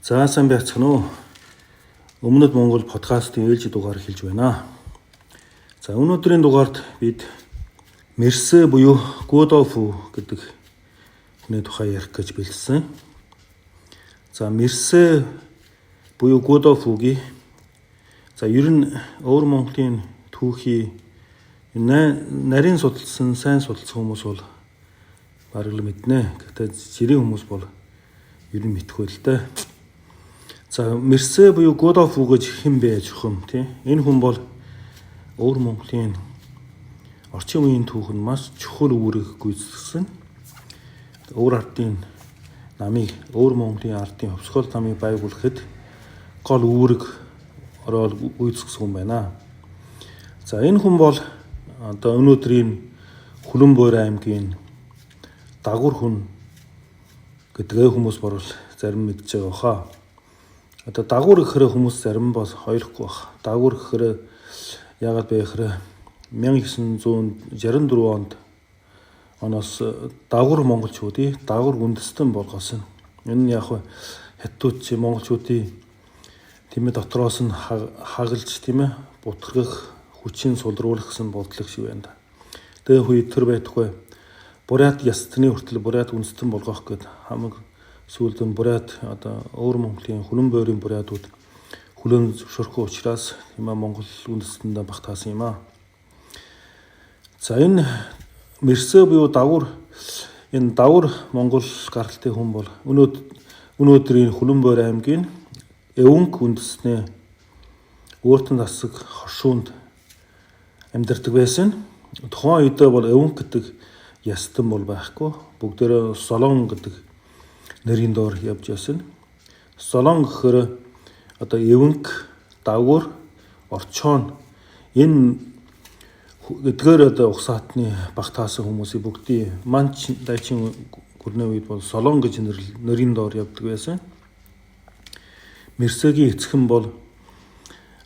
За, сайн байцгаана уу? Өмнөд Монгол подкастын ээлжид дугаар эхэлж байна. За, өнөөдрийн дугаард бид Мерсе буюу Гудофу гэдэг хүний тухай ярих гэж бэлдсэн. За, Мерсе буюу Гудофугийн, за, ер нь өвөр Монголын түүхий нарийн судалсан, сайн судалсан хүмүүс бол бараг л мэднэ. Гэхдээ жирийн хүмүүс бол ер нь мэдэхгүй л дээ. За, Мерсе буюу Годофу гэж хэн бэ чухам, тий? Энэ хүн бол өвөр Монголын орчин үеийн түүхэнд маш чухал үүрэг гүйцэтгсэн. Өвөр ардын намыг, өвөр Монголын ардын Ховсгол намыг байгуулахад гол үүрэг ороод гүйцэтгсэн хүн байна. За, энэ хүн бол одоо өнөөдрийн Хүлэнбойр аймгийн Дагвар хүн гэдгээ хүмүүс борол зарим мэдж байгаа хаа. Одоо дагвар гэхээр хүмүүс зарим бас ойлгохгүй байх. Дагвар гэхээр яагаад бэ гэхээр 1964 оноос дагвар монголчуудыг дагвар үндэстэн болгосон. Энэ нь яг хятадууд чи монголчуудын, тийм ээ, дотроос нь хагалж, тийм ээ, бутгах, хүчин сулруулах гэсэн бодлого шиг байна да. Тэгээ үе тэр байтугай Бурят ястны хүртэл Бурят үндэстэн болгох гээд хамаг сүүлд нь Бурят, одоо өвөр Монголын Хүлэн бойрын бурятууд хүлээн зөвшөөрөхгүй учраас, тийм ээ, Монгол үндэстэндээ багтаасан юм аа. За, энэ Мерсе буюу Дагвар, энэ Дагвар Монгол гаралтай хүн бол өнөөдрийн Хүлэн бойр аймгийн Эвүнк үндэстний Өөртөн засаг хошуунд амьдардаг байсан. Тухайн үедээ бол Эвүнк гэдэг ястан бол байхгүй. Бүгдээрээ Солон гэдэг нэрийн доор явж байсан. Солон гэхээр одоо Эвэнк, Дагвар, Орчоон, энэ эдгээр одоо угсаатны багтаасан хүмүүсийг бүгдийг Манч дайчин гүрний үед бол Солон гэж нэрийн доор явдаг байсан. Мерсегийн эцхэн бол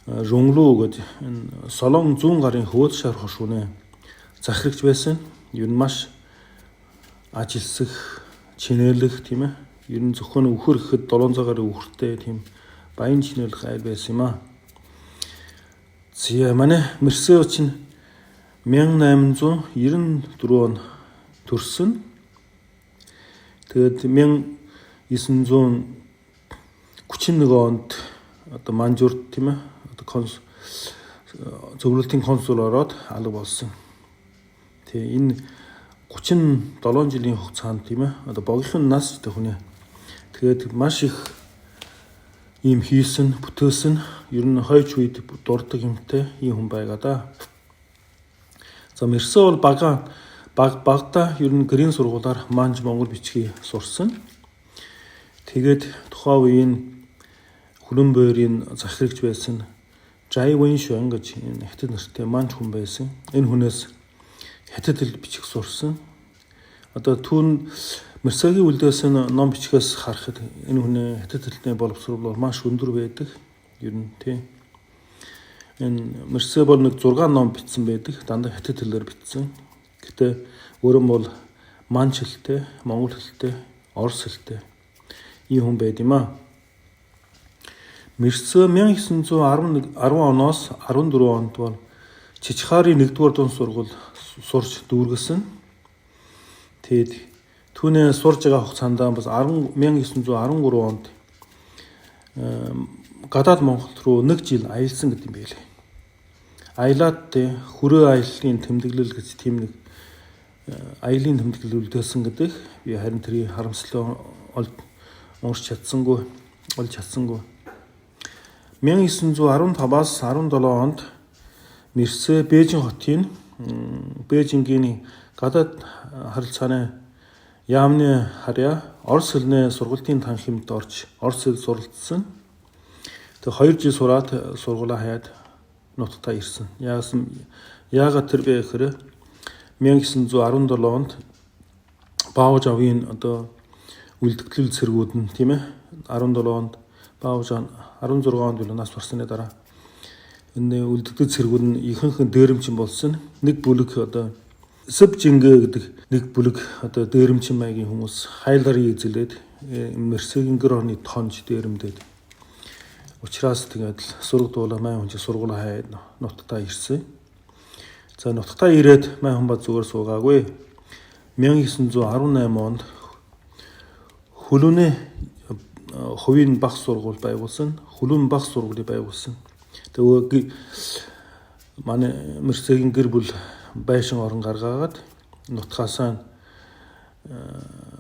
Жунглу гэж энэ Солон зүүн гарын хөвөд шар хошууны захирагч байсан. Ер нь маш ажилсах, чинээлэх, тийм ээ. Ер нь зөвхөн үхэр гэхэд 700 гаруй үхэртэй тийм баян чинээлэх айл байсан юм аа. Зя, манай Мерсео чинь 1894 он төрсөн. Тэгээд 1931 онд одоо Манжурд, тийм ээ, одоо конс зөвлөлтийн консул ороод алга болсон. Тэгээ энэ 37 жилийн хугацаанд, тийм ээ, одоо богинохон нас гэдэг хүний. Тэгээд маш их ийм хийсэн, бүтээсэн, ер нь хойч үед дурдаг юмтай ийм хүн байгаа да. За, Мерсө бол бага баг багада ер нь гэрийн сургуулаар манж монгол бичгийг сурсан. Тэгээд тухайн үеийн Хүлэн бойрын захирагч байсан Жай Вэншүн гэж энэ хятад нэртэй манж хүн байсан. Энэ хүнээс хятад хэл бичих сурсан. Одоо түүн Мерсагийн үлдээсэн ном бичгээс харахад энэ хүний хятад хэлний боловсрол бол маш өндөр байдаг. Ер нь тий. Энэ Мерсе бол нэг 6 ном бичсэн байдаг. Дандаа хятад хэлээр бичсэн. Гэтэ өөрөн бол манч хэлтэй, монгол хэлтэй, орос хэлтэй ийм хүн байд юм аа. Мерсе 1911 10 оноос 14 онд бол Чичхарын 1-р дунд сургууль сурч дүүргэсэн. Тэгэд түүнээ сурж байгаа хугацаанд бас 10 1913 онд гадаад Монголд руу нэг жил аялсан гэдэг юм байлээ. Аялаад хөрөө аяллын тэмдэглэл гэж тийм нэг аялын тэмдэглэл үлдээсэн гэдэг. Би харин тэрийг харамслаа уншиж чадсангүй, олж чадсангүй. 1915-аас 17 онд Мерсе Бээжин хотын, Бээжингийн гадаад харилцааны яамны харьяа орос хэлний сургалтын танхимд орж орос хэл суралцсан. Тэгээ 2 жил сураад сургуулаа хаяад нутагтаа ирсэн. Яасан, яагаад тэр бэ гэхээр 1917 онд Баавж авийн одоо үлдэгдэл цэргүүд нь, тийм ээ, 17 онд Баавж 16 онд билүү нас барсны дараа энэ үлдэгдэл цэргүүд нь ихэнх нь дээрэмчин болсон. Нэг бүлэг, одоо Сэвжингэ гэдэг нэг бүлэг одоо дээрэмчин маягийн хүмүүс хайларын эзэлээд Мэрсэгийн гэр орны тонж дээрэмдээд учраас тэгээд л сураг дуулаа май хүн чи сургуулаа хайд нутагтаа ирсэн. За нутагтаа ирээд май хүн ба зүгээр суугаагүй. 1918 онд Хөлөөний хувийн баг сургууль байгуулсан. Хөлөөн баг сургуулийг байгуулсан. Тэгээ манай Мэрсэгийн гэр бүл байшин орон гаргаагаад нутгаасаа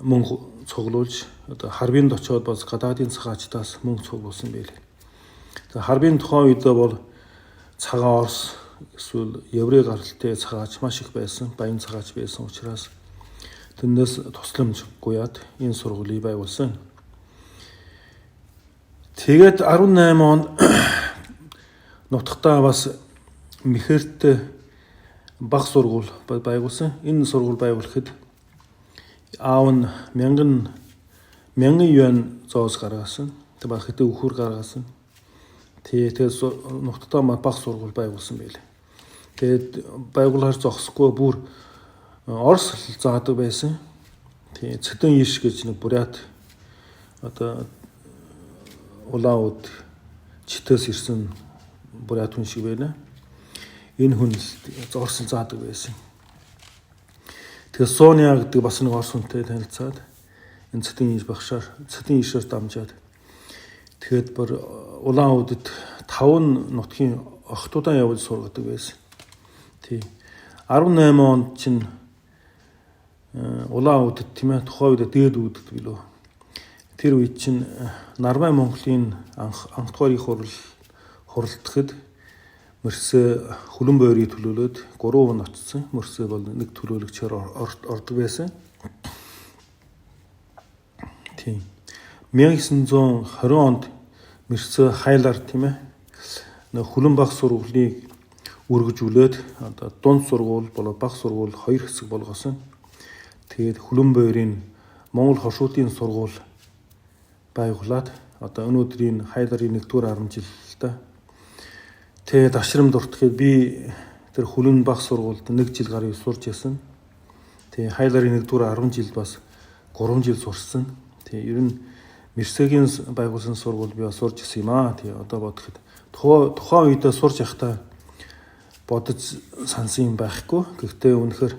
мөнгө цуглуулж одоо Харбинд очиод бас гадаадын цагаачдаас мөнгө цуглуулсан байлээ. За Харбин тухайн үед бол цагаан Орос эсвэл еврей гаралтай цагаач маш их байсан, баян цагаач байсан учраас тэндээс тусламж гуйад энэ сургуулийг байгуулсан. Тэгээд 18 онд нутагтаа бас Мэхэрт баг сургууль байгуулсан. Энэ сургууль байгуулахад аав нь 1000 юань зоос гаргасан. Тэг баг хэдэн өхөр гаргасан. Тэгээд нутагтаа баг сургууль байгуулсан байлээ. Тэгээд байгуулахаар зогсохгүй бүр Орос заадаг байсан. Тэгээ Цэдэн Иш гэж нэг бурят одоо улаан үд читээс ирсэн бурят хүн шиг байна. Энэ хүн Орос заадаг байсан. Тэгээ Соня гэдэг бас нэг орос хүнтэй танилцаад энэ Цэдэн Иш багшаар Цэдэн Ишээр дамжаад тэгээд бүр улаан үдэд 5 нутгийн охтуудаа явуулж сургадаг байсан. Тий. 18 онд чинь улаан үдэд тийм ээ тухайн үед дээд үдэд билүү. Тэр үед чинь Нарвай Монголын анхдугаар их хурал хуралдахад Мөрсөө Хөлөн бойрыг төлөөлөөд 3 хүн очсон. Мөрсөө бол нэг төлөөлөгчөөр ордог байсан. Тийм. 1920 онд Мөрсөө хайлаар тийм ээ нэг Хөлөн баг сургуулийг үргэжүүлээд одоо дунд сургууль болоо баг сургууль хоёр хэсэг болгосон. Тэгээд Хөлөн бойрын Монгол хошуудын сургууль байгуулад одоо өнөөдрийн хайларын 1-р 10 жил л да. Тэгээд ашрам дуртахыг би тэр Хөлөн баг сургуульд 1 жил гаруй сурч ясан. Тэгээ хайларын 1-р 10 жил бас 3 жил сурсан. Тэгээ ер нь Мэрсэгийн байгуулсан сургууль би бас сурч исэн юм аа. Тэгээ одоо бодоход тухайн үедээ сурч явахдаа бодож сансан юм байхгүй. Гэхдээ үнэхээр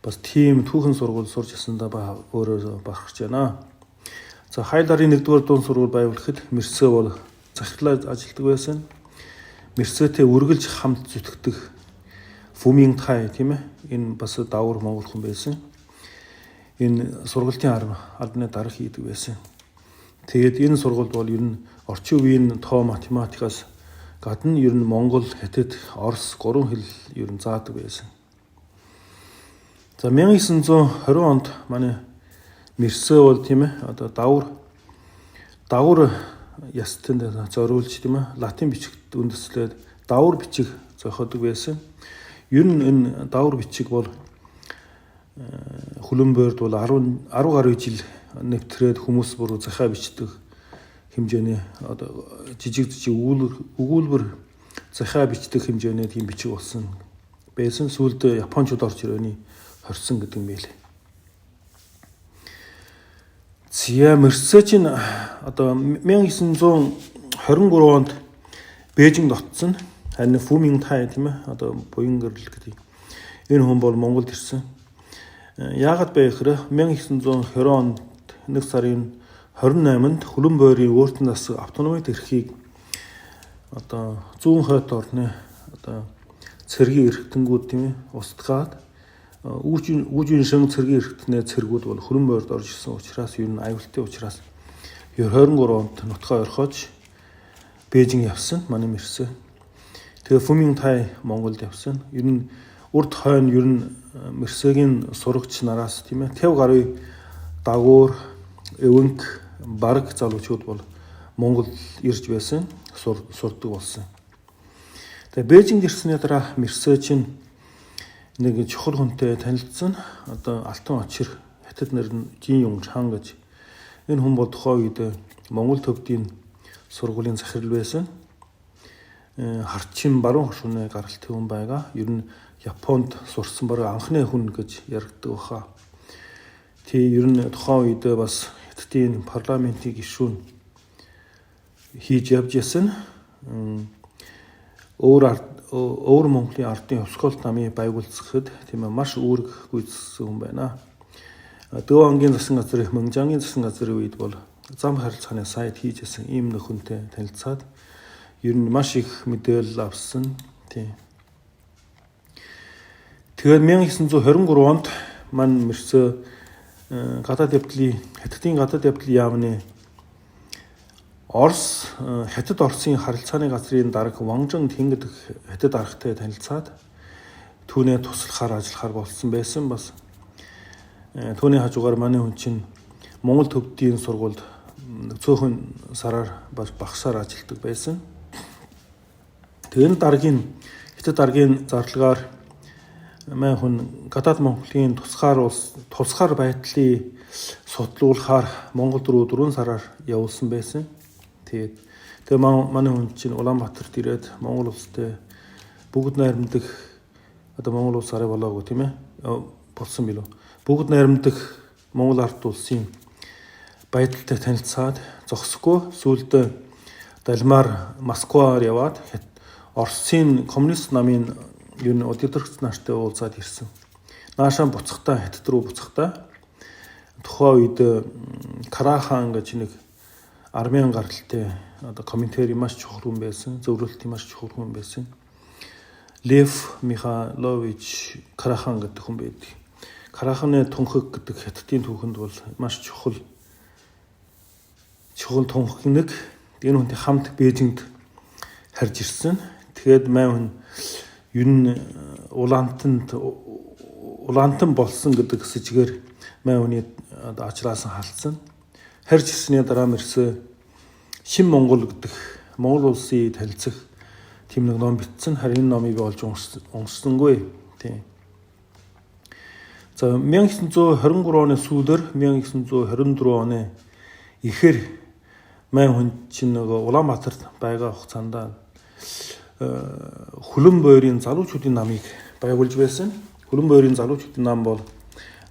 бас тийм түүхэн сургууль сурч ясандаа ба өөрөө бахарч байна. За хайларын 1-р дунд сургууль байгуулахад Мэрсэ бол захирлаа ажилладаг байсан. Мэрсэтэй үргэлж хамт зүтгэдэг Фүмин Тай тийм ээ. Энэ бас давар монгол хүн байсан. Энэ сургуулийн албаны дарга хийдэг байсан. Тэгээд энэ сургуульд бол ер нь орчин үеийн тоо математикаас гадна ер нь Монгол, Хятад, Орос гурван хэл ер нь заадаг байсан. За 1920 онд манай Мэрсэ бол тийм ээ одоо давар ястанд зориулж тийм ээ латин бичигт үндэслээд давар бичиг зохиодог байсан. Ер нь энэ давар бичиг бол Хөлөн бойрд бол 10 гаруй жил нэвтрээд хүмүүс бүр захиа бичдэг хэмжээний одоо жижиг жижиг өгүүлбэр захиа бичдэг хэмжээний тийм бичиг болсон байсан. Сүүлд Япончууд орж ирээний хорьсон гэдэг юм байлээ. Зя Мэрсэ чинь одоо 1923 онд Бээжинд очсон. Харин Фүмин Тай тийм ээ одоо буян гэрэл гэдэг. Энэ хүн бол Монголд ирсэн. Яагаад бэ гэхээр 1920 онд 1 сарын 28-нд Хөлөн бойрын өөртөн засаг автономит эрхийг одоо зүүн хойд орны одоо цэргийн эрхтэнгүүд тийм ээ устгаад Үүжин шин цэргийн эрхтнээ цэргүүд бол Хөлөн бойрд орж ирсэн учраас ер нь аюултай учраас 23 онд нутгаа орхиож Бээжин явсан, манай Мэрсэ. Тэгээ Фүмин Тай Монголд явсан. Ер нь урд хойно ер нь Мэрсэгийн сурагч нараас тийм ээ 50 гаруй дагуур, эвэнк, бараг залуучууд бол Монгол ирж байсан, сурдаг болсон. Тэгээ Бээжинд ирсний дараа Мэрсэ чинь нэг чухал хүнтэй танилцсан. Одоо Алтан очир хятад нэр нь Жин Юнчхан гэж. Энэ хүн бол тухайн үед Монгол төвдийн сургуулийн захирал байсан. Харчин баруун хошууны гаралтай хүн байгаа. Ер нь Японд сурсан бараг анхны хүн гэж яригддаг баха. Тий ер нь тухайн үед бас Хятадын парламентын гишүүн хийж явж исэн. Өвөр Монголын ардын хувьсгалт намын байгуулцахад, тийм ээ, маш үүрэг гүйцэтгэсэн хүн байна. Дөв ангийн засгийн газрын, Мөнжангийн засгийн газрын үед бол зам харилцааны сайд хийж исэн ийм нөхөнтэй танилцаад ер нь маш их мэдээлэл авсан. Тийм. Тэгээд 1923 онд мань мөрсөө гадаад явдлын Хятадын гадаад явдлын яамны Орос Хятад Оросын харилцааны газрын дарга Ванжан Тин гэдэг хятад аргатай танилцаад түүнээ туслахаар ажиллахаар болсон байсан. Бас түүний хажуугаар манай хүн чинь Монгол төвдийн сургуульд цөөхөн сараар бас багшаар ажилладаг байсан. Тэгээ энэ даргын хятад даргын зарлагаар мань хүн гадаад Монголын тусгаар улс тусгаар байдлыг судлуулахаар Монгол руу 4 сараар явуулсан байсан. Тэгээд тэгээ манай хүн чинь Улаанбаатарт ирээд Монгол улстай бүгд найрамдах, одоо Монгол улс арай болоогүй, тийм ээ, болсон билүү. Бүгд найрамдах Монгол ард улсын байдалтай танилцаад зогсохгүй сүүлд Далмаар Москваар яваад Оросын коммунист намын ер нь удирдагч нартай уулзаад ирсэн. Наашаа буцахтаа, Хятад руу буцахтаа тухайн үед Карахан гэж нэг армян гаралтай одоо комментари маш чухал хүн байсан, зөвлөлтийн маш чухал хүн байсан. Лев Михайлович Карахан гэдэг хүн байдаг. Караханы тунхаг гэдэг Хятадын түүхэнд бол маш чухал тунхаг нэг. Энэ хүнтэй хамт Бээжинд харж ирсэн. Тэгээд мань хүн ер нь улаантан болсон гэдэг сэжигээр мань хүний одоо ажлаасан халдсан. Харж ирсний дараа мэрсэ Шин Монгол гэдэг Монгол улсын танилцах тийм нэг ном бичсэн. Харин энэ номыг би олж уншсангүй. Тийм. За, 1923 оны сүүлээр 1924 оны эхээр мань хүн чинь нөгөө Улаанбаатарт байгаа хугацаанд Хүлэн бойрын залуучуудын намыг байгуулж байсан. Хүлэн бойрын залуучуудын нам бол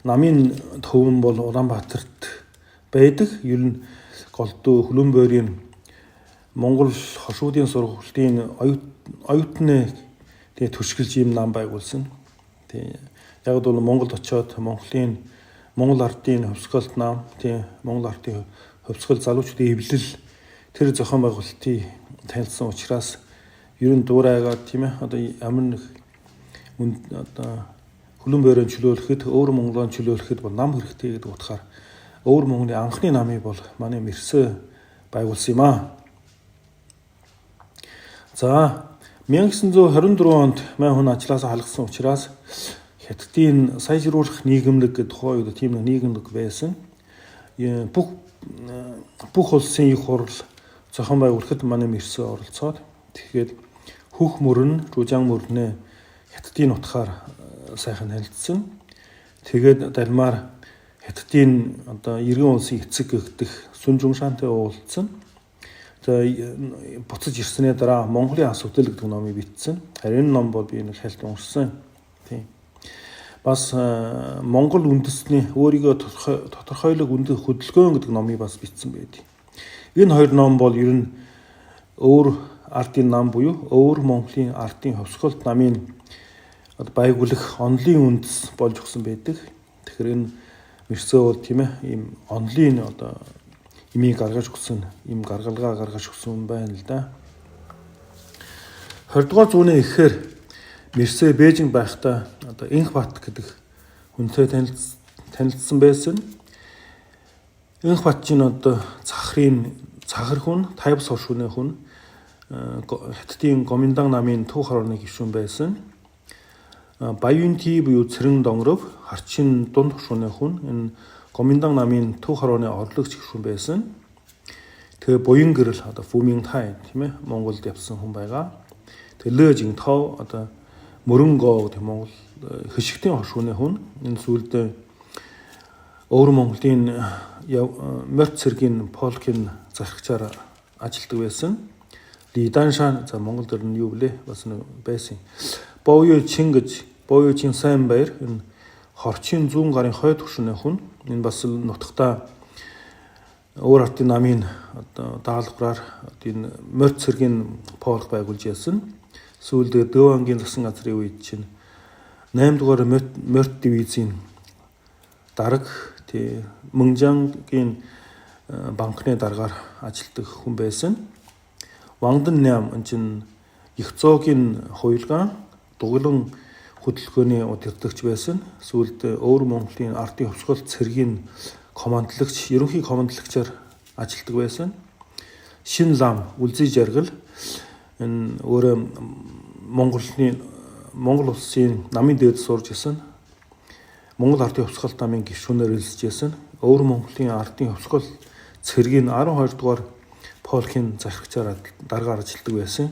намын төвөн бол Улаанбаатарт байдаг. Ер нь голдуу Хүлэн бойрын Монгол хошуудын сургуулийн оюутны тэгээ түшгэлж ийм нам байгуулсан. Тийм. Яг бол Монголд очиод Монголын Монгол ардын хувьсгалт нам, тийм, Монгол ардын хувьсгал залуучуудын эвлэл тэр зохион байгуулалтыг танилцсан учраас ер нь дуурайгаад, тийм ээ, одоо ямар нэг одоо хүлэн бойрон чөлөөлөхөд, өвөр Монголоо чөлөөлөхөд бол нам хэрэгтэй гэдэг утгаар өвөр Монголын анхны намыг бол манай Мэрсэ байгуулсан юм аа. За, 1924 онд мань хүн ажлаасаа халгасан учраас Хятадын сайжруулах нийгэмлэг гэдэг тухайн үед тийм нэг нийгэмлэг байсан. Бүх улсын их хурл зохион байгуулахад манай Мэрсэ оролцоод тэгэхээр хөх мөрөн, Жужан мөрнөө Хятадын утгаар сайхан танилцсан. Тэгээд Далмаар Хятадын одоо иргэн улсын эцэг гэгдэх Сүн Жумшантай уулзсан. За, буцаж ирсний дараа Монголын асуудал гэдэг номыг бичсэн. Харин энэ ном бол би нэг хальт уншсан. Тийм. Бас Монгол үндэсний өөрийгөө тодорхойлог үндэс хөдөлгөөн гэдэг номыг бас бичсэн байдаг. Энэ хоёр ном бол ер нь өөр ардын нам буюу өвөр Монголын ардын хувьсгалт намын одоо байгуулах онлын үндэс болж өгсөн байдаг. Тэгэхээр энэ Мэрсөө бол, тийм ээ, ийм онлын одоо имийг гаргаж өгсөн, ийм гаргалгаа гаргаж өгсөн юм байна л да. 20 дугаар зууны эхээр Мэрсээ Бээжин байхдаа одоо Инх Бат гэдэг хүнтэй танилцсан байсан. Инх Бат чинь одоо цахрын цахар хүн, Тайвс хошууны хүн, Хятадын Гоминдан намын төв хорооны гишүүн байсан. Баян-Ти буюу Цэрэн Донгоров харчин дунд хошууны хүн, энэ Гоминдан намын төв хорооны орлогч гишүүн байсан. Тэгээ Буян гэрэл одоо Фүмин Тай, тийм ээ, Монголд явсан хүн байгаа. Тэгээ Лэ Жинтоо одоо Мөрөнгөө гэдэг Монгол хишгтийн хошууны хүн. Энэ сүүлд Өвөр Монголын морь цэргийн полкийн захирагчаар ажилладаг байсан. Лиданшан, за, Монгол дэр нь юу блэ? Бас нэг байсан. Боёо Чин гэж Боёо Чин сайн баяр энэ хорчин зүүн гарын хойд хөшөөний хүн. Энэ бас нутагта Өвөр ардын намын одоо даалгавраар энэ морь цэргийн полк байгуулж яасан. Сүүлд Дөв ангийн засан газрын үед чинь 8 дугаар морь дивизийн дарга тий Мөнжангийн банкны даргаар ажилладаг хүн байсан. Вангдан Ням энэ чинь их зоогийн хуйлгаан дуглан хөдөлгөөний удирдагч байсан. Сүүлд Өвөр Монголын ардын хувьсгал цэргийн командлагч, ерөнхий командлагчаар ажилладаг байсан. Шин лам Үлзий жаргал энэ өөрөө Монгол улсын намын дээд сурж исэн. Монгол ардын хувьсгал намын гишүүнээр элсэж исэн. Өвөр Монголын ардын хувьсгал цэргийн 12 дугаар полкийн захирагчаар даргаар ажилладаг байсан.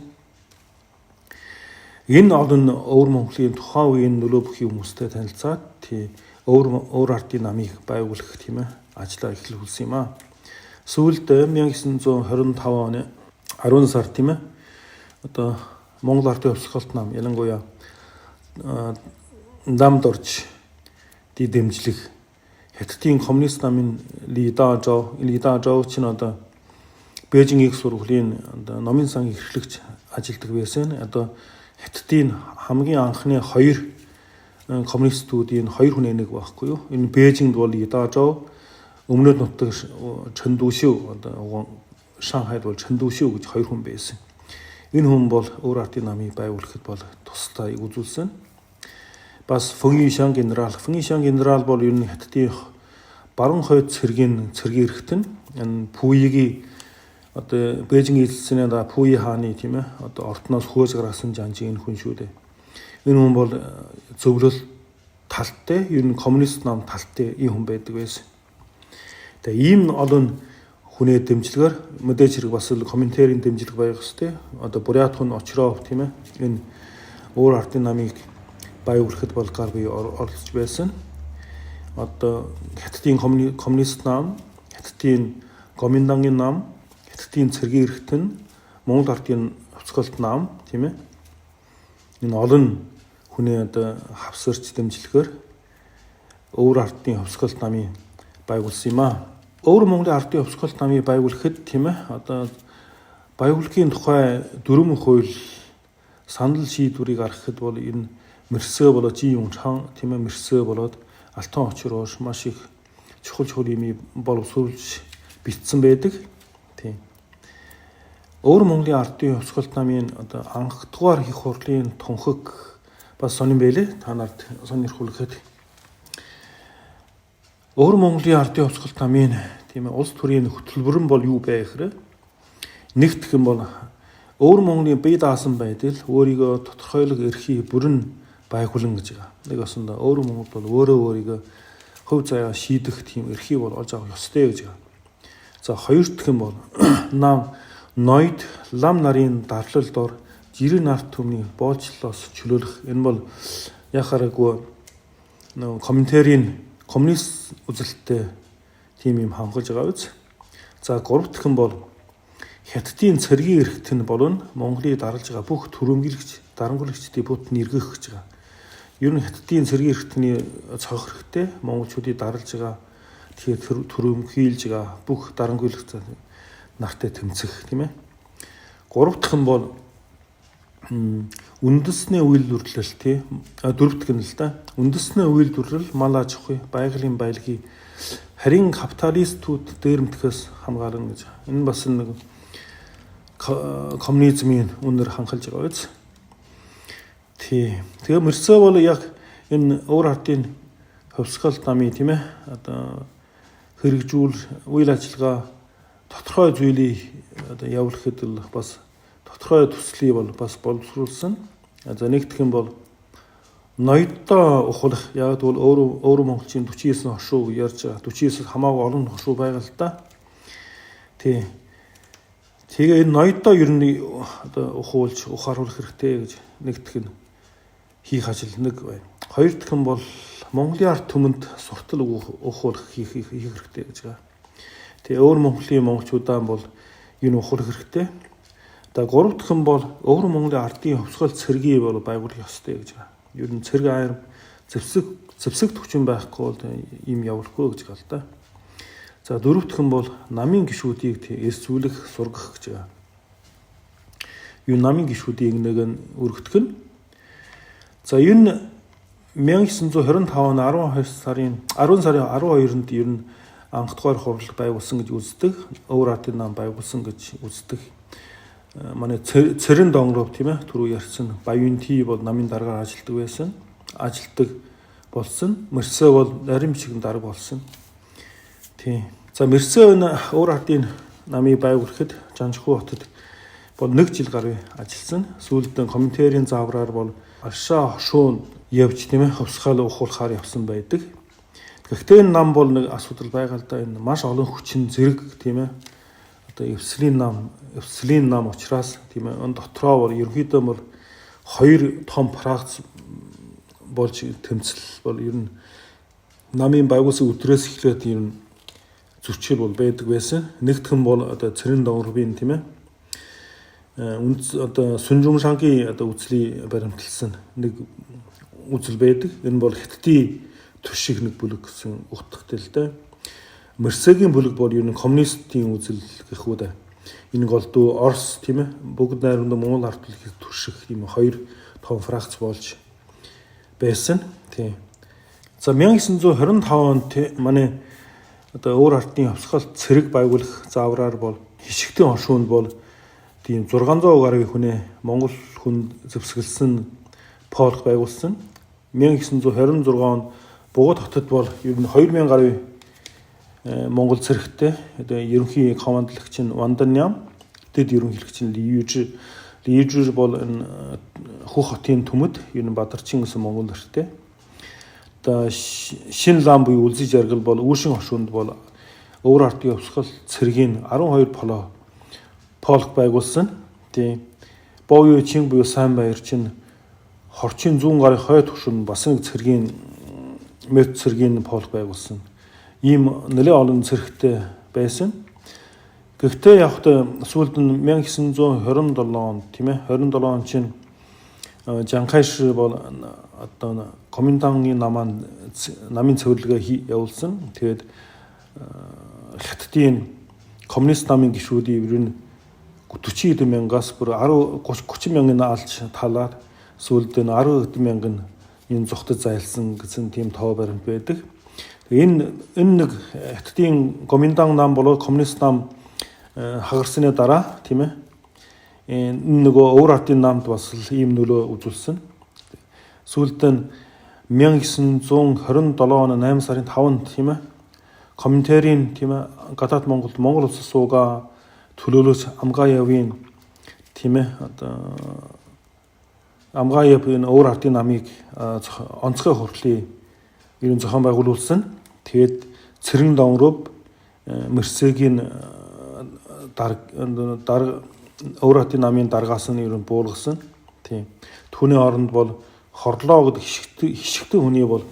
Энэ олон Өвөр Монголын тухайн үеийн нөлөө бүхий хүмүүстэй танилцаад тий Өвөр ардын намыг байгуулах тийм ажлаа эхлүүлсэн юм аа. Сүүлд 1925 оны 10 сард тийм одоо Монгол ардын хувьсгалт нам ялангуяа Намдорж ди дэмжлэг Хятадын коммунист намын Ли Дажоо чинь одоо Бээжин их сургуулийн одоо номын сан эрхлэгч ажилладаг байсан. Одоо Хятадын хамгийн анхны хоёр коммунистуудын хоёр хүний нэг байхгүй юу? Энэ Бээжинд бол Ли Дажоо, өмнөд нутаг Чэндүшив, одоо Шанхайд бол Чэндүшив гэж хоёр хүн байсан. Энэ хүн бол Өвөр ардын намыг байгуулахад бол тустай үзүүлсэн. Бас Фэн Юшан генерал. Фэн Юшан генерал бол ер нь Хятадын баруун хойд цэргийн эрхтэн. Энэ Пүйгийн одоо Бээжин эзэлсэний дараа Пүйи хааны тийм одоо ортноос хөөж гаргасан жанжин энэ хүн шүү дээ. Энэ хүн бол зөвлөл талтай, ер нь коммунист нам талтай ийм хүн байдаг байсан. Тэгээ ийм олон хүнээ дэмжлэгээр мэдээж хэрэг бас л комментарийн дэмжлэг байх ёстой. Одоо Бурят хүн Очров тийм энэ Өвөр ардын намыг байгуулахад бол гар бие оролцож байсан. Одоо Хятадын коммунист нам, Хятадын Гоминдангийн нам, Хятадын цэргийн эрхтэн, Монгол ардын хувьсгалт нам тийм энэ олон хүний одоо хавсарч дэмжлэгээр Өвөр ардын хувьсгалт намын байгуулсан юм аа. Өвөр Монголын ардын хувьсгалт намыг байгуулахад тийм одоо байгууллагын тухай дөрвөн хууль санал шийдвэрийг гаргахад бол энэ мэрсээ болоод Жин Юнчхан тийм мэрсээ болоод Алтан очроош маш их чухал юм боловсруулж бичсэн байдаг. Тийм. Өвөр Монголын ардын хувьсгалт намын одоо анхдугаар их хурлын тунхаг бас сонин байлээ. Та нарт сонирхуулахад Өвөр Монголын ардын хувьсгалт намын тийм улс төрийн хөтөлбөр нь бол юу бэ гэхээр нэгтгэх юм бол Өвөр Монголын бие даасан байдал өөрийгөө тодорхойлох эрхийг бүрэн байгуулна гэж байгаа. Нэг осондоо Өвөр Монгол бол өөрөө өөрийгөө хувь заяа шийдэх тийм эрхийг бол олж авах ёстой гэж байгаа. За хоёр дахь юм бол нам ноёд лам нарын дарлал дор жирийн ард түмний боолчлолоос чөлөөлөх. Энэ бол яхаараагүй нөгөө комментарийн коммунист үзэлттэй тийм юм хангаж байгаа биз. За гурав дахь нь бол Хятадын цэргийн эрхтэн болон Монголыг даралж байгаа бүх төрөмгөлөгч, дарангуйлагчдыг бүт нэргэх гэж байгаа. Ер нь Хятадын цэргийн эрхтний цонх хэрэгтэй монголчуудыг даралж байгаа, тэгэхээр төрөмхийлж байгаа бүх дарангуйлагч нартай тэмцэх тийм. Гурав дахь нь бол үндэсний үйлдвэрлэл тий дөрөв дэх нь л да. Үндэсний үйлдвэрлэл, мал аж ахуй, байгалийн баялагийг харин капиталистууд дээрэмдэхээс хамгаална гэж. Энэ бас нэг коммунизмын үнээр ханхалж байгаа биз. Тий. Тэгээ мөрсөө бол яг энэ өвөр ардын хувьсгал намын тийм одоо хэрэгжүүл үйл ажиллагаа тодорхой зүйлийг одоо явуулахад л бас тодорхой төслийг бол бас боловсруулсан. За нэгдэх юм бол ноёдтой ухуулах. Яг тэгвэл өөр монголчийн 49 хошуу ярьж байгаа. 49 хамаагүй олон хошуу байгаа л да. Тий. Тэгээ энэ ноёдтой ер нь одоо ухуулж ухааруулах хэрэгтэй гэж нэгдэх нь хийх ажил нэг байна. Хоёр дахь нь бол Монголын ард түмэнд суртал ухуулах хийх хэрэгтэй гэж байгаа. Тэгээ өөр Монголын монголчуудаа бол энэ ухуулах хэрэгтэй. За гурав дахь нь бол өөр Монголын ардын хувьсгал цэргийг бол байгуулах ёстой гэж байгаа. Ер нь цэрэг аяр зэвсэг төвчин байхгүй бол ийм явуулахгүй гэж байгаа л да. За дөрөвдөх нь бол намын гишүүдийг эрсүүлэх, сургах гэж байгаа. Юу намын гишүүдийг нэг нь өргөдөх нь. За энэ 1925 он 12 сарын 10 сарын 12-нд ер нь анх дугаар хурал байгуулсан гэж үздэг. Өвөр ардын нам байгуулсан гэж үздэг. Манай Цэрэн Донгоров тийм ээ түрүү ярьсан Баян Ти бол намын даргаар ажилладаг байсан. Ажилтдаг болсон. Мөрсөө бол нарийн бичгийн дарга болсон. Тийм. За Мөрсөө энэ өвөр ардын намыг байгуулахад Жанжхүү хотод бол 1 жил гаруй ажилласан. Сүүлд нь комментарийн заавраар бол Алшаа хошуун явж тийм ээ хувьсгаал ухуулахаар явсан байдаг. Гэхдээ энэ нам бол нэг асуудал байгаа л да, энэ маш олон хүчин зэрэг тийм ээ одоо эвслийн нам учраас тийм ээ энэ дотроо бол ерөнхийдөө бол хоёр том фракц болж тэмцэл бол ер нь намын байгуулсан өдрөөс эхлээд ер нь зөрчил бол байдаг байсан. Нэгдхэн бол одоо Цэрэн Донгорбын тийм ээ үнц одоо Сүнжүмшангийн одоо үзлийг баримталсан нэг үзэл байдаг. Энэ бол Хятадын турших нэг бүлэг гэсэн утгатай л дээ. Мөрсөгийн бүлэг бол ер нь коммунистийн үзэл гэх үү дээ. Энэ голдуу Орос тийм ээ бүгд найрамдан Монгол ард түмнийг турших юм хоёр том фракц болж байсан. Тийм. За 1925 онд манай одоо өөр ардын хувьсгал цэрэг байгуулах заавраар бол хишигтэн хошуунд бол тийм 600 гаруй хүнээ Монгол хүн зэвсгэлсэн полк байгуулсан. 1926 онд Бугат хотод бол ер нь 2000 гаруй Монгол цэрэгтэй одоо ерөнхий командлагч нь Ванданям, дэд ерөнхийлөгч нь Лижи. Лижи бол энэ Хөх хотын түмэд ер нь Бадарчин гэсэн монгол нэртэй. Одоо шин лам буюу Үлзий жаргал бол Үүшин хошуунд бол өвөр ардын хувьсгал цэргийн 12 полк байгуулсан. Тийм. Боою чин буюу сайн баяр чинь хорчин зүүн гарын хойд хөшин бас нэг цэргийн мэт цэргийн полк байгуулсан. Ийм нэлээд олон цэрэгтэй байсан. Гэхдээ яг та сүүлд нь 1927 онд тийм ээ 27 он чинь Жанхайш бол одоо Коминдангийн намын цэвэрлэгээ явуулсан. Тэгээд Хятадын коммунист намын гишүүдийн ер нь 40 хэдэн мянгаас бүр 10 30 мянган алж талаад сүүлд нь 10 хэдэн мянган энэ зүхтад зайлсан гэсэн тийм тоо баримт байдаг. Энэ нэг Хятадын Гоминдан нам болоод коммунист нам хагарсны дараа тийм ээ энэ нөгөө өвөр ардын намд бас л ийм нөлөө үзүүлсэн. Сүүлд нь 1927 оны 8 сарын 5-нд тийм ээ Коминтерийн тийм ээ гадаад Монголд Монгол улсаас суугаа төлөөлөөс Амгаявын тийм ээ одоо Амгаяв энэ өвөр ардын намыг онцгой хурлын ерөн зохион байгуулсан. Тэгээд Цэрэн Донгоров Мөрсөгийн дарга өвөр ардын намын даргаас нь ерөн буулгасан. Тийм. Түүний оронд бол Хорлоо гэдэг хишигтэн хүний бол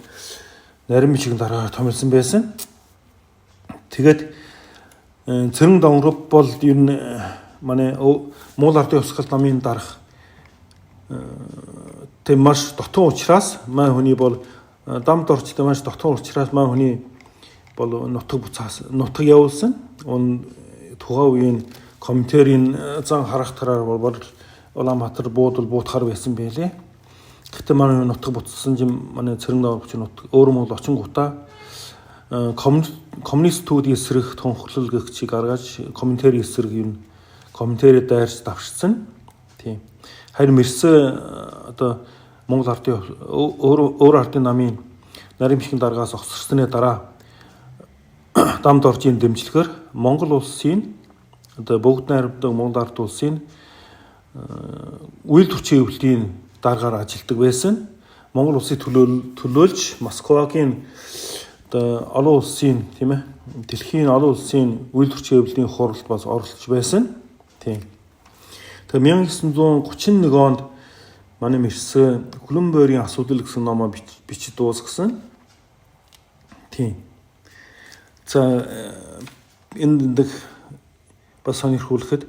нарийн бичгийн дараагаар томилсон байсан. Тэгээд Цэрэн Донгоров бол ер нь манай Монгол ардын хувьсгал намын дарга тийм маш дотон учраас мань хүний бол дам дорчтой маш дотон учраас мань хүний бол нутаг буцаас нутаг явуулсан. Тухайн үеийн комментарийн зан харахтараар бол Улаанбаатар буудал буутахар байсан байлээ. Гэхдээ манай нутаг буцсан чинь манай Цэрэн Донгоров нутаг өөр Монгол очингуудаа коммунистууд эсрэг тунхаглал гэх чиг гаргаж комментари эсрэг юм комментари дайрч давшсан. Тийм. Харин Мэрсэ одоо Монгол ардын өөр ардын намын нарийн бичгийн даргаас огцорсны дараа дам доржийн дэмжлэгээр Монгол улсын одоо бүгд найрамдан Монгол ард улсын үйл төрчийн хэвлэлийн даргаар ажилладаг байсан. Монгол улсыг төлөөлж Москвагийн одоо олон улсын тийм ээ дэлхийн олон улсын үйл төрчийн хэвлэлийн хуралд бас оролцож байсан. Тийм. Тэгээ 1931 онд манай Мэрсэ Хүлэн бойрын асуудал гэсэн номоо бичиж дуусгасан. Тийм. За энэ нэг бас сонирхуулахад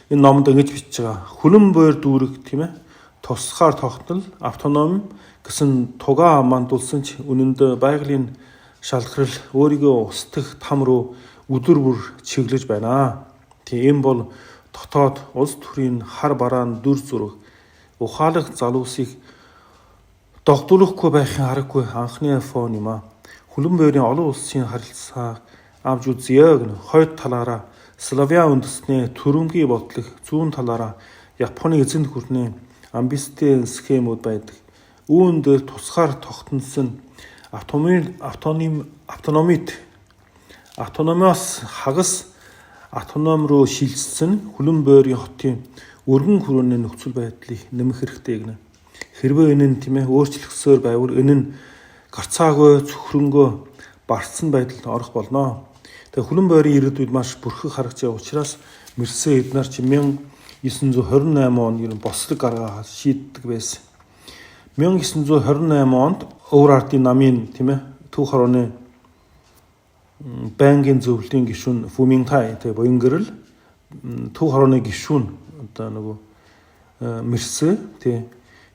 энэ номонд ингэж бичиж байгаа. Хүлэн бойр дүүрэг тийм ээ тусгаар тогтнол автоном гэсэн тугаа мандулсан ч үнэндээ байгалийн шалгахрал өөрийгөө устгах там руу өдөр бүр чиглэж байна. Тийм бол дотоод улс төрийн хар бараан дүр зураг ухаалаг залуусыг догдуулахгүй байхын аргагүй анхны фон юм а. Хүлэн бойрын олон улсын харилцааг авч үзье гэнэ. Хойд талаараа Славян үндэсний төрөмгийн бодлого, зүүн талаараа Японы эзэнт гүрний амбистэй схемүүд байдаг. Үүн дээр тусгаар тогтносон автономит автономиос хагас автоном руу шилжсэн Хүлэн бойрын хотын өргөн хүрээний нөхцөл байдлыг нэмэх хэрэгтэй гэнэ. Хэрвээ энэ нь тийм өөрчлөгсөөр байвал энэ нь гарцаагүй цөхрөнгөө барцсан байдалд орох болно. Тэгээ Хүлэн бойрын иргэдүүд маш бүрхэг харагч байгаа учраас Мерсэ эднэр чи 1928 онд ер нь бослог гаргаад шийддэг байсан. 1928 онд Өвөр ардын намын тийм төв хорооны байнгын зөвлөлийн гишүүн Фүминтай тэгээ буян гэрэл төв хорооны гишүүн одоо нөгөө Мерсэ тий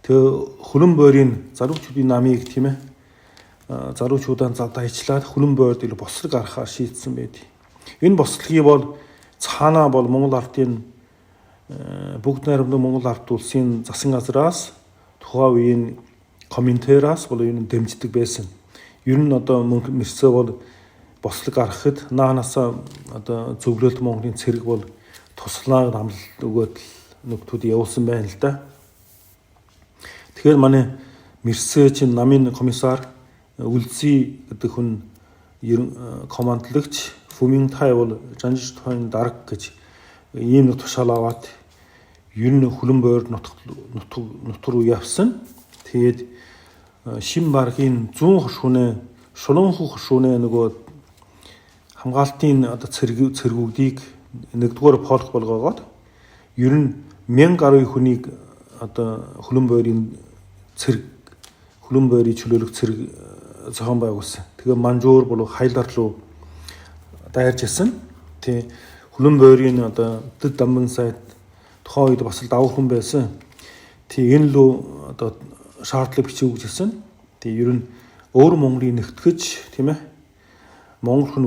тэгээ Хүлэн бойрын залуучуудын намыг тийм залуучуудаа задаачлаад Хүлэн бойрд илүү бослог гаргахаар шийдсэн байд. Энэ бослогийг бол цаанаа бол Монгол ардын бүгд найрамдан Монгол ард улсын засан газраас тухайн үеийн комментараас бол энэ дэмждэг байсан. Ер нь одоо Мерсэ бол бослог гаргахад наанаасаа одоо зөвлөлт Монголын цэрэг бол туслаа амлалт өгөөд нөхдүүд явуулсан байна л да. Тэгэхээр манай Мерсэ чинь намын комиссар Үлзий гэдэг хүн командлагч Фүминтай бол Жанжиш тухайн дарга гэж ийм нэг тушаал аваад ер нь Хүлэн бойр нутг руу явсан. Тэгээд шин баргийн зүүн хошгүнэ шулуунхүү хошгүнэ нөгөө хамгаалтын одоо цэргүүдийг нэгдүгээр полк болгоогоод ер нь 1000 гаруй хүнийг одоо Хүлэн бойрын цэрэг Хүлэн бойрыг чөлөөлөх цэрэг зохион байгуулсан. Тэгээ Манжуур болов Хайлар руу дайрч ирсэн. Тий Хүлэн бойрын одоо дэд дамбан сайд тухайн үед бас л давуу хүн байсан. Тий энэ лөө одоо шаардлага бичиж өгч ирсэн. Тий ер нь өөр Монголыг нэгтгэж тийм Монгол хүн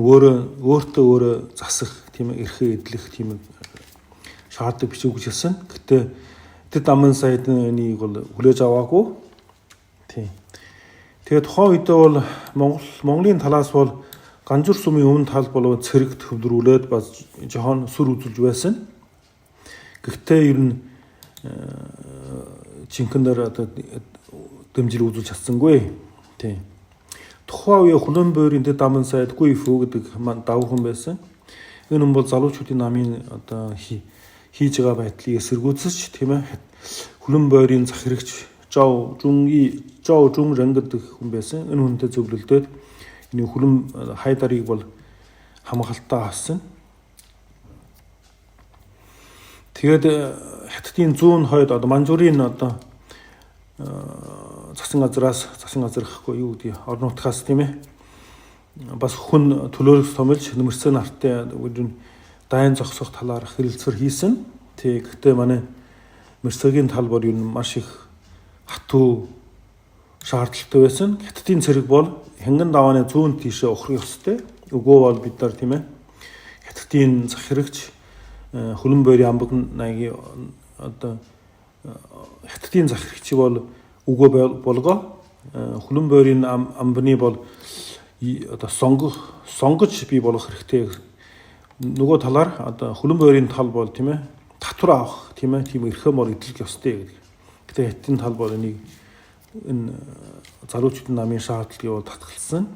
өөртөө өөрөө засах тийм эрхээ эдлэх тийм шаардлага бичиж өгч ирсэн. Гэтэ дэд дамбан сайд энийг бол хүлээж аваагүй. Тий. Тэгээ тухайн үедээ бол Монголын талаас бол Ганжуур сумын өмнө тал болов цэрэг төвлөрүүлээд бас жохон сүр үзүүлж байсан. Гэхдээ ер нь жинхэнээр одоо дэмжлэг үзүүлж чадсангүй. Тий. Тухайн үеийн Хүлэн бойрын дэд даман сайд Гуйфү гэдэг давуу хүн байсан. Энэ хүн бол залуучуудын намын одоо хийж байгаа байдлыг эсэргүүцэж тийм Хүлэн бойрын зах хэрэгч Жоо Жун гэдэг хүн байсан. Энэ хүнтэй зөвлөлдөөд энэ Хүлэн хайдарыг бол хамгаалтаа авсан. Тэгээд Хятадын зүүн хойд одоо Манжуурын одоо засан газраас засан газар гэхгүй юу гэдэг орон нутгаас тийм бас хүн төлөөлөх томилж Нөмөрсөн нартай дайн зогсох талаар хэрэлцвэр хийсэн. Тэг гэхдээ манай Мерсөгийн тал бол ер нь маш их хатуу шаардлагатай байсан. Хятадын цэрэг бол хянган давааны зүүн тийшээ ухрах ёстой. Үгүй бол бид нар тийм Хятадын зах хэрэгч Хүлэн бойрын амбаг найгийн одоо Хятадын зах хэрэгч бол үгүй болгоо Хүлэн бойрын амбны бол одоо сонгож бий болгох хэрэгтэй. Нөгөө талаар одоо Хүлэн бойрын тал бол тийм татвар авах тийм эрхээ мор эдлэх ёстой гэдэг. Гэтэ Хятадын тал бол энийг энэ залуучуудын намын шаардлагыг бол татгалсан.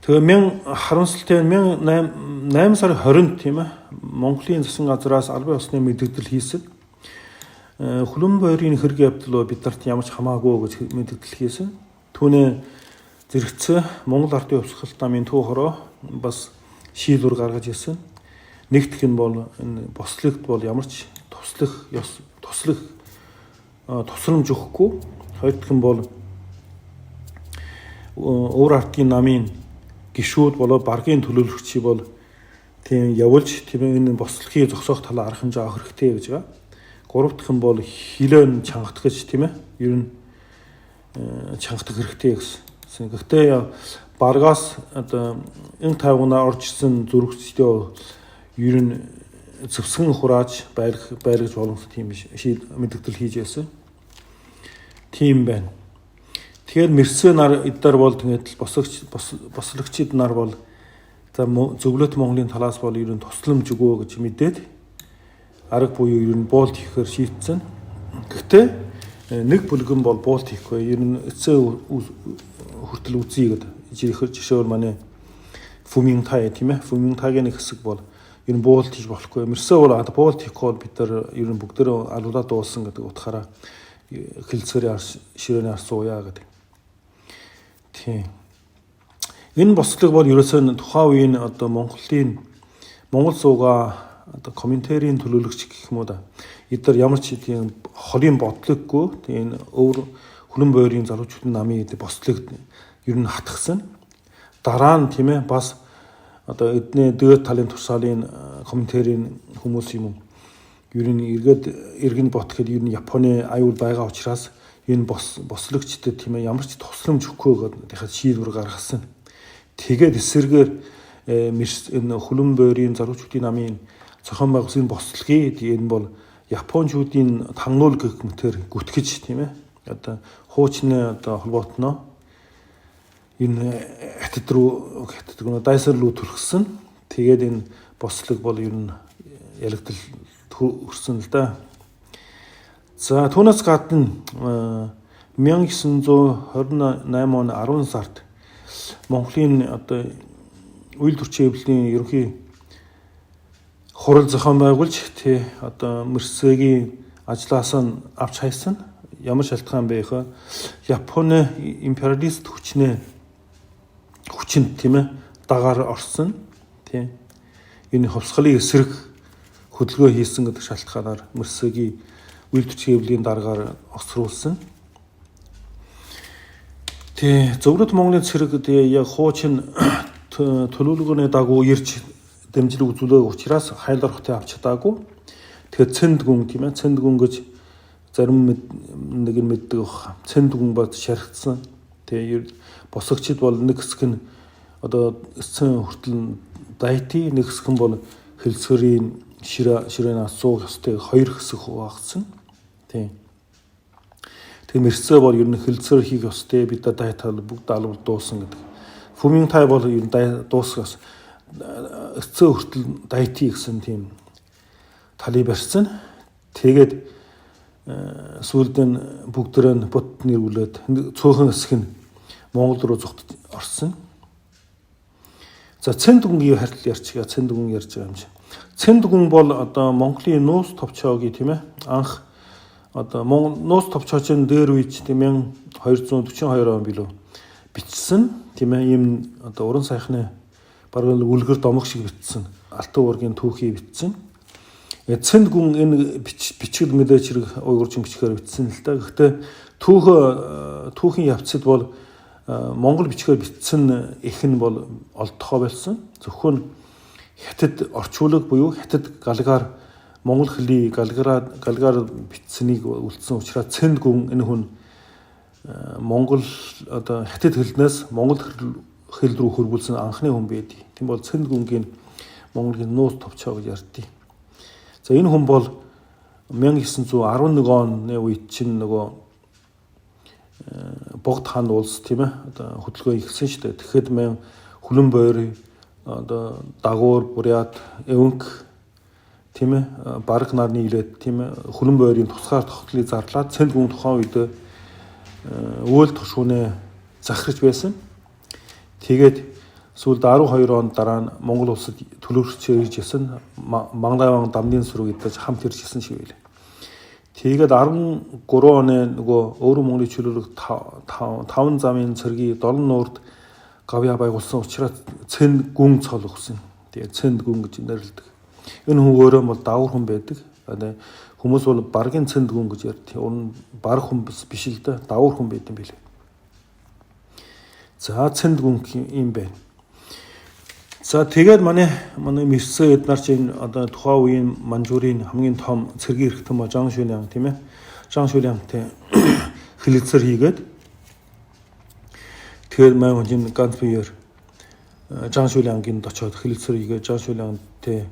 Тэгээ харамсалтай нь 8 сарын 20-нд тийм Монголын засгийн газраас албан ёсны мэдэгдэл хийсэн. Хүлэн бойрын хэрэг явдал бид нарт ямар ч хамаагүй гэж мэдэгдэл хийсэн. Түүнээ зэрэгцээ Монгол Ардын Хувьсгалт намын төв хороо бас шийдвэр гаргаж ирсэн. Нэгдэх нь бол энэ бослогт бол ямар ч туслах ёс туслах тусламж өгөхгүй. Хоёр дахь нь бол өвөр ардын намын гишүүд болоо баргийн төлөөлөгчийг бол тийм явуулж тийм энэ бослогыг зогсоох талаар арга хэмжээ авах хэрэгтэй гэж байгаа. Гурав дахь нь бол хилөө нь чангатгаж тийм ер нь чангатах хэрэгтэй гэсэн. Гэхдээ Баргаас одоо эн тайвнаа орж ирсэн зүрхсдээ ер нь зэвсгэн хурааж байргаж боломжтой тийм мэдгдэл хийж байсан. Тийм байна. Тэгэхээр мэрсэ нар эдгээр бол тэгээд бослогчид нар бол за зөвлөт Монголын талаас бол ер нь тусламж өгөө гэж мэдээд арга буюу ер нь буулт хийхээр шийдсэн. Гэхдээ нэг бүлгэн бол буулт хийхгүй ер нь эцээ хүртэл үзье гэдэг. Жишээлбэл манай Фүминтай тийм ээ. Фүминтагийн нэг хэсэг бол ер нь буулт хийж болохгүй. Мэрсэ бол буулт хийхгүй бол бид нар ер нь бүгдээрээ алуулаад дууссан гэдэг утгаараа хэлцээрийн ширээний ар сууя гэдэг. Тийм. Энэ бослог бол ерөөсөө тухайн үеийн одоо Монголын Монгол суугаа одоо комментарийн төлөөлөгч гэх юм уу да. Эдгээр ямар ч тийм холын бодлогогүй тийм өвөр хөлөн бойрын залуучуудын намын гэдэг бослог ер нь хатгсан. Дараа нь тийм ээ бас одоо эдний дээд талын тусаалын комментарийн хүмүүс юм уу ер нь эргээд эргэн ботход ер нь Японы аюул байгаа учраас энэ бослогчдод тийм ээ ямар ч тусламж өгөхгүй гэдэг шийдвэр гаргасан. Тэгээд эсэргээр энэ хөлөн бойрын залуучуудын намын зохион байгуулсан бослогийг энэ бол Япончуудын тагнуул гэх мэтэр гүтгэж тийм ээ одоо хуучны одоо холбоотноо энэ хятад руу хятад руу дайсар руу түрхсэн. Тэгээд энэ бослог бол ер нь ялагдал хүрсэн л да. За түүнээс гадна 1928 оны 10 сард Монголын одоо үйл төрчин хэвлэлийн ерөнхий хурал зохион байгуулж тий одоо Мөрсөгийн ажлаас нь авч хайсан. Ямар шалтгаан бэ гэхээр Японы империалист хүчнээ хүчинд тийм ээ дагаар орсон тий энэ хувьсгалын эсрэг хөдөлгөөн хийсэн гэдэг шалтгаанаар Мөрсөгийн үйл төрчин хэвлэлийн дараагаар осруулсан. Тий, Зөвлөт Монголын цэрэг яг хуучин төлөвлөгөөний дагуу ирж дэмжлэг үзүүлээг учраас хайлар хотыг авч чадаагүй. Тэгэхээр Цэндгүн тийм ээ, Цэндгүн гэж зарим нэг нь мэддэг бах. Цэндгүн бод шархтсан. Тэгээ босогчид бол нэг хэсэг нь одоо эцсийн хүртэл дайти, нэг хэсэг нь бол хэлцгэрийн ширээн асуух ёстой хоёр хэсэг хуваагдсан. Тийм. Тэгээ мэрцээ бол ер нь хэлцээр хийх ёстой бид нар дайтал бүгд албал дуусан гэдэг. Фүминтай бол ер нь дуусгаас эцсийн хүртэл дайти гэсэн тийм талыг барьсан. Тэгээд сүүлд нь бүгдээрээ нь бут нэрвүүлээд цөөхөн хэсэг нь Монгол руу зүгт орсон. За Цэндгүнгийн харьцал ярьчихъя. Цэндгүн ярьж байгаа юм чи. Цэндгүн бол одоо Монголын нууц товчоогийн тийм ээ анх одоо нууц товчоо чинь дээр үеч тийм 1242 он билүү бичсэн тийм ээ ийм одоо уран сайхны бараг л үлгэр домог шиг бичсэн. Алтан уургийн түүхий бичсэн. Цэндгүн энэ бичгэл мэдээч хэрэг уйгурчин бичгээр бичсэн л да. Гэхдээ түүхийн явцад бол монгол бичгээр бичсэн их нь бол олдохоо болсон. Зөвхөн хятад орчуулга буюу хятад галгаар монгол хэлний галгаар бичсэнийг үлдсэн учраас Цэндгүн энэ хүн монгол одоо хятад хэлнээс монгол хэл рүү хөрвүүлсэн анхны хүн байдаг. Тийм бол Цэндгүнгийн Монголын нууц товчоо гэж ярьдیں۔ За энэ хүн бол 1911 оны үед чинь нөгөө Богд хаан улс тийм ээ одоо хөдөлгөөн эхэлсэн шүү дээ. Тэгэхэд мэн Хүлэн бойр одоо Дагуур, Бурят, Эвэнк тийм ээ бараг нар нийлээд тийм ээ Хүлэн бойрын тусгаар тогтолыг зарлаад Цэндгүн тухайн үед өөл тушуунэ захирч байсан. Тэгээд сүүлд 12 он дараа нь Монгол улсад төлөөлөгч ирж исэн. Манлайван дамны сүрэг идэж хамт ирж исэн шиг байлаа. Тэгээд 13 оны нөгөө өөрөө Монголын чөлөөлөх таван замын цэргийн долон нуурд гавьяа байгуулсан учраас Цэндгүн цол өгсөн. Тэгээд Цэндгүн гэж нэрлэдэг. Энэ хүн өөрөө бол давар хүн байдаг. Хүмүүс бол баргийн Цэндгүн гэж ярьдаг. Ур нь баг хүн биш л дээ, давар хүн байт юм билээ. За Цэндгүн юм байна. За тэгээд манай мэрсэ эд нар чинь одоо тухайн үеийн Манжуурын хамгийн том цэргийн эрхтэн ба Жан Шүлянг тийм ээ. Жан Шүлянгтай хэлэлцээр хийгээд Тэгэхээр мань хүн чинь ганц биеэр Жан Шүлянгийн очоод хэлэлцээр хийгээ Жан Шүлянтэй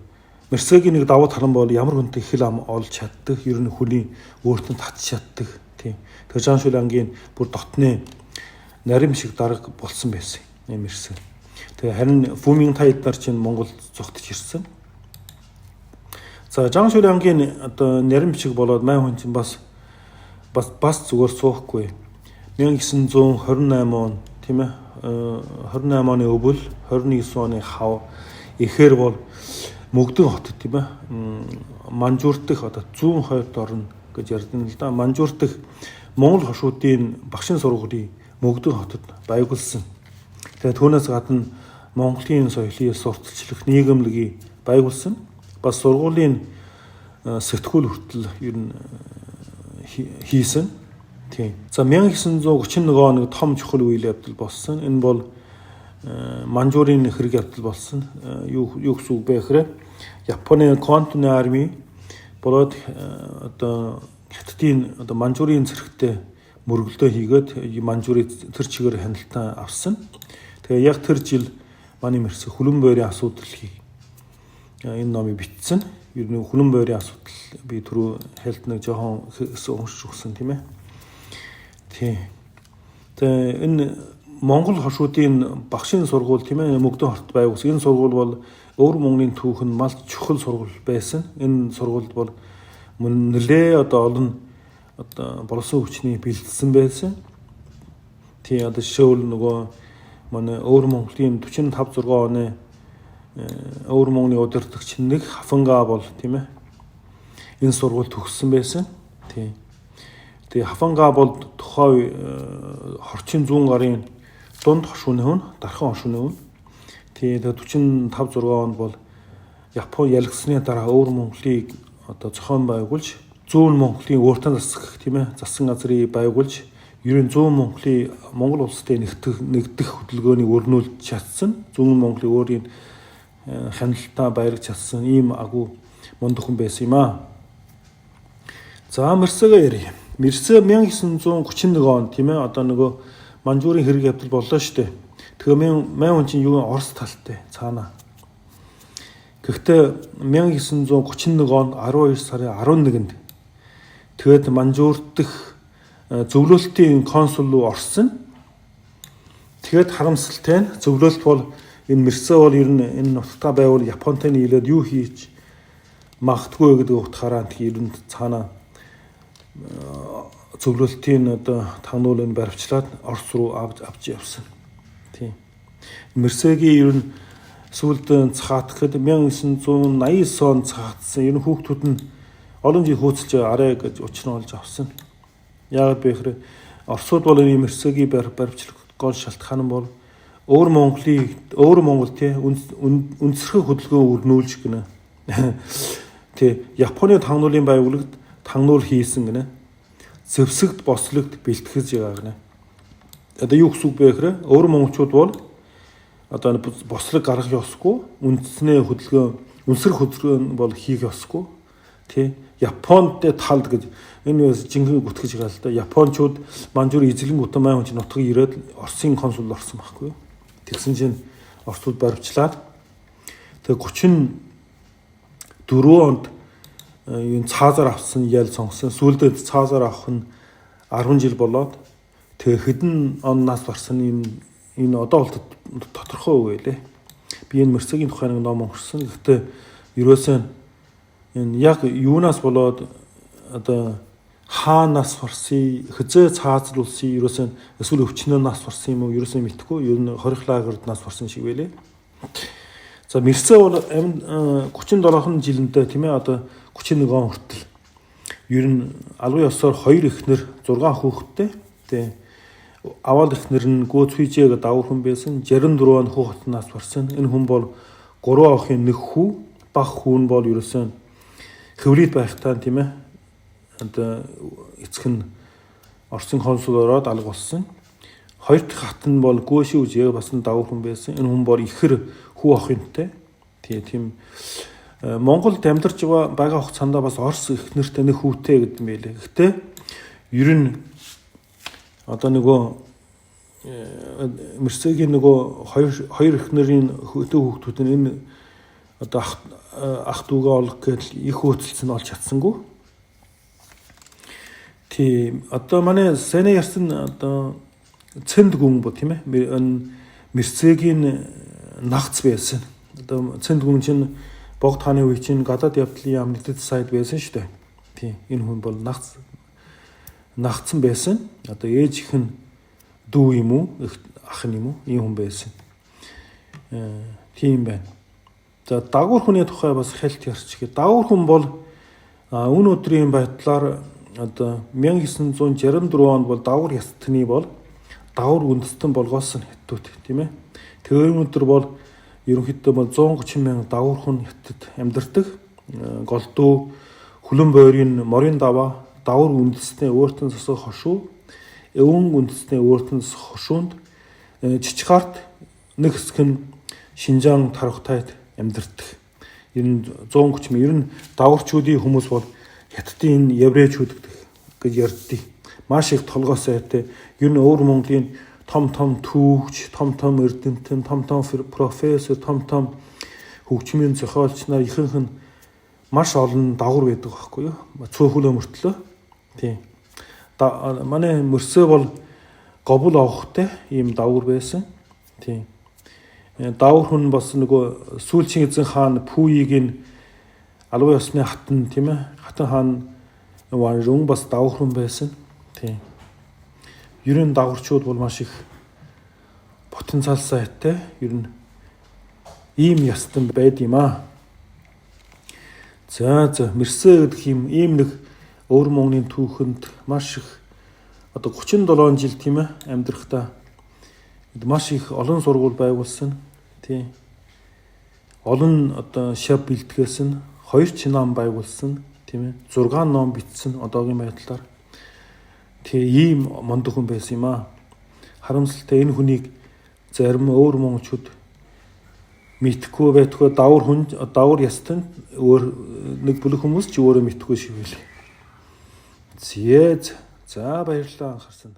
Мерсегийн нэг давуу тал нь бол ямар хүнтэй хэл ам олж чаддаг, ер нь хүний өөрт нь татж чаддаг тийм. Тэгэхээр Жан Шүлянгийн бүр дотны нарим шиг дарга болсон байсан юм Мерсе. Тэгээ харин Фүмин тайд нар чинь Монгол зогтож ирсэн. За Жан Шүлянгийн одоо нарим шиг болоод мань хүн чинь бас бас бас зүгээр суухгүй. 1928 он тийм ээ 28 оны өвөл 29 оны хав ихээр бол Мөгдөн хот тийм ээ Манжуур дэх одоо зүүн хойд орно гэж ярьдаг л да. Манжуур дэх Монгол хошуудын багшин сургуулийн Мөгдөн хотод байгуулсан. Тэгээ түүнээс гадна Монголын соёлын сурталчлах нийгэмлэгийг байгуулсан. Бас сургуулийн сэтгүүл хүртэл ер нь хийсэн. Тийм. За 1931 он нэг том чухал үйл явдал болсон. Энэ бол Манжуурын хэрэг явдал болсон. Юу гэсэн үг бэ гэхээр Японы Квантуны арми болоод одоо Хятадын одоо Манжуурын цэрэгтэй мөргөлдөө хийгээд Манжуурыг тэр чигээр хяналтаа авсан. Тэгээ яг тэр жил манай мэрс хүлэн бойрын асуудал энэ номыг бичсэн. Ер нь хүлэн бойрын асуудал би түрүү хальт нэг жоохон уншиж өгсөн тийм ээ. Тийм. Тэгээ энэ Монгол хошуудын багшийн сургууль тийм ээ Мөгдөн хорт байгуулсан. Энэ сургууль бол өвөр мөнгөний түүхэн мал чухал сургууль байсан. Энэ сургуульд бол мөн нэлээ одоо олон одоо боловсон хүчний бэлдсэн байсан. Тийм одоо жишээвэл нөгөө манай өвөр Монголын 45 6 оны өвөр Монголын удирдагч нэг Хафанга бол тийм ээ энэ сургууль төгссөн байсан. Тийм. Тэгээ Хафанга бол тухайн хорчин зүүн гарын дунд хошууны хүн, дархан хошууны хүн. Тэгээ 45 6 онд бол Япон ялгсны дараа өвөр Монголыг одоо зохион байгуулж зүүн Монголын өөртөө засах тийм ээ засан газрыг байгуулж ер нь зүүн Монголын Монгол улстай нэгдэх хөдөлгөөнийг өрнүүлж чадсан. Зүүн Монголын өөрийн хяналтаа байргаж чадсан ийм агуу мундаг хүн байсан юм аа. За Мерсегээ ярья. Мерсе 1931 он тийм ээ одоо нөгөө Манжуурын хэрэг явдал боллоо шүү дээ. Тэгээ мань хүн чинь юу Орос талтай цаана. Гэхдээ 1931 он 12 сарын 11-нд тэгээд Манжуур дэх зөвлөлтийн консул руу орсон. Тэгээд харамсалтай нь зөвлөлт бол энэ Мерсе бол ер нь энэ нутагтаа байвал Японтой нийлээд юу хийж магадгүй гэдэг утгаараа ер нь цаана зөвлөлтийн одоо тагнуулыг баривчлаад Орос руу авч явсан. Тийм. Мерсегийн ер нь сүүлд цаатахад 1989 он цаатсан. Ер нь хүүхдүүд нь олон жил хөөцөлж арай гэж учир нь олж авсан. Яагаад бэ гэхээр Оросууд бол энэ Мерсегийн баривчлах гол шалтгаан нь бол өөр Монголыг өөр Монгол тий үндсэрхэг хөдөлгөөн өрнүүлж гинэ. Тий Японы тагнуулын байгууллагад тагнуул хийсэн гинэ. Зэвсэгт бослогт бэлтгэж байгаа гинэ. Одоо юу гэсэн үг бэ гэхээр өөр монголчууд бол одоо бослог гаргах ёсгүй, үндснээ хөдөлгөөн, үнсрэх хөдөлгөөн бол хийх ёсгүй. Тий Японд талд гэж энэ жинхэнэ гүтгэж байгаа л да. Япончууд Манжуур эзлэн гутан мань хүн чинь нутгийг ирээд Оросын консул орсон байхгүй юу? Тэгсэн чинь Оросууд баривчлаад тэгээ 34 онд энэ цаазаар авсан ял сонгосон. Сүүлдээ цаазаар авах нь 10 жил болоод тэгээ хэдэн он нас барсан энэ одоо бол тодорхой үг байлээ. Би энэ Мерсегийн тухай нэг ном уншсан. Гэхдээ ерөөсөө энэ яг юунаас болоод одоо хаанаас барсан, хэзээ цаазлуулсан, ерөөсөө эсвэл өвчнөө нас барсан юм уу, ерөөсөө мэдэхгүй. Ер нь хорих лагерд нас барсан шиг байлээ. За Мерсе бол 37 жилэндээ тийм ээ одоо 31 он хүртэл ер нь албан ёсоор 2 эхнэр 6 хүүхэдтэй тийм аваал эхнэр нь Гөөцүйжээ гэдэг давуу хүн байсан. 64 он хүү хотноос барсан. Энэ хүн бол 3 охин нэг хүү, баг хүү нь бол ерөөсөө хэвлийд байхдаа тийм ээ одоо эцэг нь Оросын консул ороод алга болсон. Хоёр дахь хат нь бол Гөөшүүжээ бас нь давуу хүн байсан. Энэ хүн бол ихэр хүү охинтой. Тийм Монголд амьдарч байгаа хугацаанд бас Орос их нэртэй нэг хүүтэй гэдэг юм байлээ. Гэхдээ ер нь одоо нөгөө Мөрсөгийн нөгөө хоёр эхнэрийн хөтөө хүүхдүүд нь энэ одоо ах дүүгээ олох гэж их хөөцөлсөн олж чадсангүй. Тийм, одоо манай сайн ярьсан одоо цэнд гүн бо, тийм ээ, энэ Мэрцэгийн нагц байсан. Одоо цэнд гүн чинь Богд хааны үе чинь гадаад явдлын яамны дэд сайд байсан шүү дээ. Тийм, энэ хүн бол нагцсан байсан. Одоо ээж их нь дүү юм уу, ах нь юм уу, ийм хүн байсан. Тийм байна. За, дагуур хүний тухай бас хальт ярьчих. Дагуур хүн бол өнөө өдрийн байдлаар одоо 1964 онд бол дагуур ястны бол дагуур үндэстэн болгоосон хятадууд, тийм ээ. Тэр өнөөдөр бол ерөнхийдөө бол 130 мянган дагуур хүн хятад амьдардаг. Голдуу хөлөн бойрын морин даваа дагуур үндэстний өөртөн засах хошуу, өвөн үндэстний өөртөн засах хошуунд, Чичгарт нэг хэсэг нь Шинжаан тархтайд амьдардаг. Ер нь 130 мянган, ер нь дагуурчуудын хүмүүс бол хятадын энэ еврейчүүд гэж ярьдгийг. Маш их толгой сайтай. Ер нь өвөр Монголын том том түүхч, том том эрдэмтэн, том том профессор, том том хөгжмийн зохиолч нар ихэнх нь маш олон дагвар байдаг байхгүй юу? Цөөхөлөө мөртлөө. Тийм. Манай мөрсөө бол говол авахтай ийм дагвар байсан. Тийм. Дагвар хүн бас нөгөө сүүлчийн эзэн хаан Пүйгийн албан ёсны хатан, тийм ээ. Хатан хаан Ванжун бас дагвар хүн байсан. Тийм. Ер нь дагварчууд бол маш их потенциал сайтай. Ер нь ийм ястан байд юм аа. За, Мэрсэ гэдэг юм ийм нэг өвөр мөнгөний түүхэнд маш их одоо 37 жил, тийм ээ, амьдрахдаа маш их олон сургууль байгуулсан. Тийм. Олон одоо шав бэлтгээсэн, 2 ч нам байгуулсан, тийм ээ. 6 ном бичсэн одоогийн байдлаар. Тэгээ ийм мундаг хүн байсан юм аа. Харамсалтай, энэ хүнийг зарим өөр монголчууд мэдхгүй байтугай давар хүн, давар ястан өөр нэг бүлэг хүмүүс ч өөрөө мэдхгүй шиг байлээ. Зээ. За, баярлалаа анхаарсан.